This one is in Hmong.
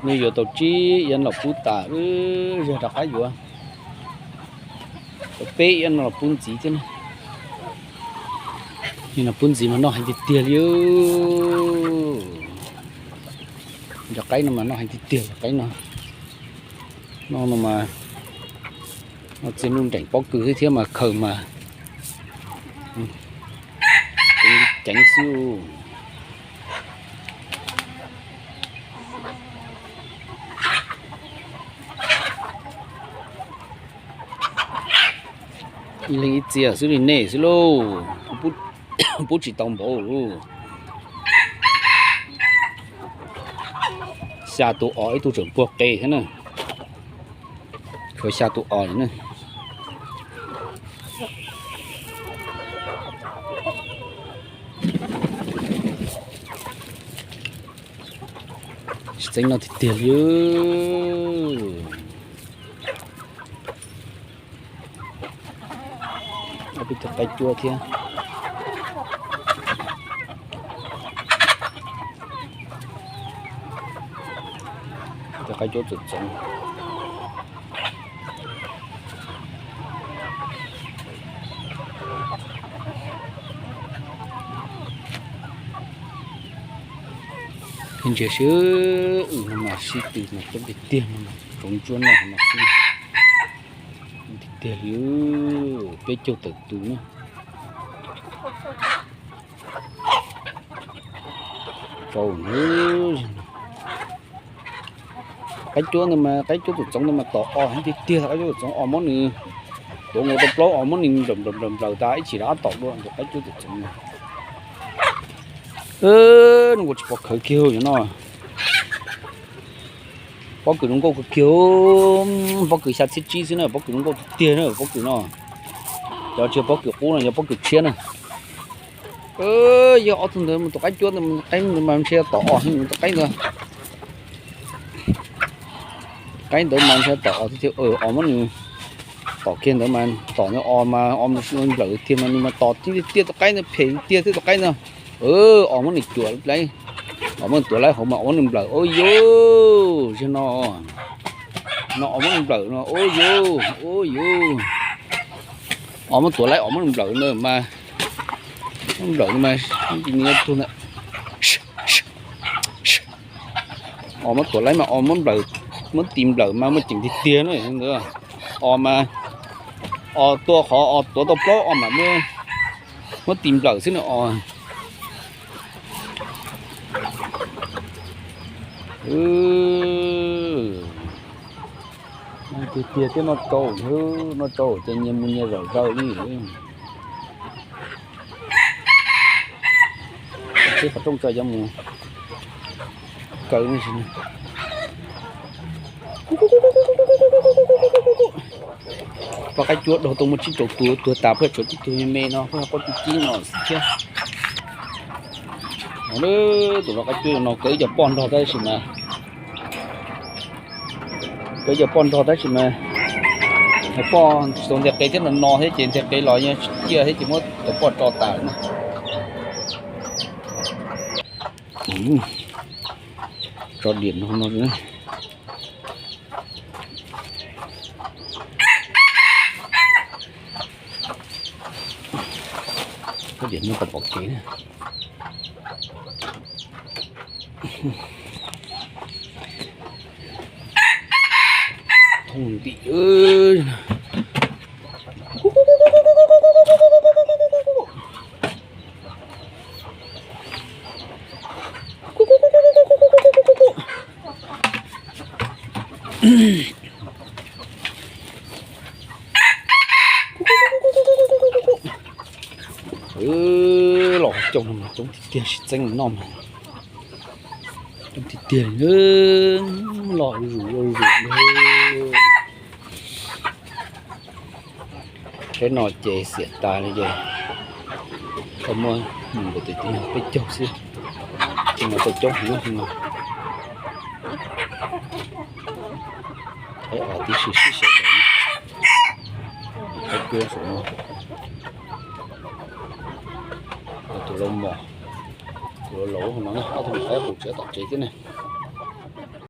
Nws yuav tau tsib iab los pub tas, wb zog rov qab yuav tau peb iab no los pub ntxiv thiab na. Yog no pub ntxiv mas noj heev tiag tiag li. Cov qaib no mas noj heev tiag tiag, cov qaib no. Noj no mas noj txiaj nuj nreem pob kws xwb thiab mas khaws mas ceev xwb. Ib leeg ib txia xwb li nej xwb lauj, pub tsis tau npaum. Xya tus os ib tug tseem puag qe thiab na. Tshuav xya tus os na. Tsis txeeb noj tiag tiag li. Ob peb tug qaib cuab thiab. Tus qaib cuab txawm txoov. Ntsia sib wb no mas sib tw mas coob tiag tiag no, tsoov ntsuab noj no xwb. Tiag tiag li, peb caug tawm tus na. Rau qaib cuab ntawd mas, qaib cuab tus txoov ntawd mas tom os heev tiag tiag, qaib cuab tus txoov os muab nws tuav nkaus tau plaub os muab nws nplawm nplawm nplawm nplawm tas ib chim rov qab tom dua tus qaib cuab tus txoov no. Nws ua tsis pom khawv kiag no. Pob kws zoo nkauj kawg kiag, pob kws xya txhiab tsib xwb na, pob kws zoo nkauj tiag tiag na pob kws no. Cov tsis yog pob kws qub no, yog pob kws tshiab na. Yog ob tug ntawd mus tus qaib cuab ntawd, qaib ntawd mas ntshe tom os heev tus qaib ntawd. Qaib ntawd mas ntshe tom os tiag tiag, os muab nws tom kiag ntawd mas tom ntawd os mas os nplawm tiag mas nws mas tom tiag tiag, tus qaib ntawd phem tiag thiab tus qaib ntawd. Os muab nws cuam laib, os muab nws tuav laib hauv mas os muab nws nplawm, ua yuj, ziag no, no os muab nws nplawm no, ua yuj, ua yuj. Os muab tuav laib os muab nws nplawm na mas, nplawm mas, os muab tuav laib mas os muab nplawm, muab tis nplawm mas muaj ceem tiag tiag na ntawd. Os mas, os tua qhov os tuav tau plaub os mas muab tis nplawm xwb na os. Tiag tiag thiab, noj tsau, noj tsau ces nyias mus nyias zawm zaws li. Tib qhov rooj tso yuav mus kaw. Poj qaib cuab daug tau muaj tsib rau tus, tuag tas pheej tshuav tib tug me me no pheej quaj tib tib no xwb thiab. Tus no qaib cuab no kaw ib co poj nrog tab sis mas, kaw ib co poj nrog tab sis mas poj tsis tau nteg qe thiab no no thiab ces nteg qe los yeej tsis ciaj thiab ces muab cov poj tso tas na. Tso diam no no. Tso diam no kom pom kev na. Thoob ntim. Los coob no mas coob tiag tiag, sib txeeb noj mas coob tiag tiag li, los zuj zus zuj zus li. Teb no ces xiam tas li ces tau muab mus nkaus tus tib neeg peb caug xwb, ces mas tau coob heev no. Qaib os tib si sib sawv daws, qaib cuab saum no, tus lau mos, tus lau laus no, ob tug qaib qus tsev tom tsev thiab ne.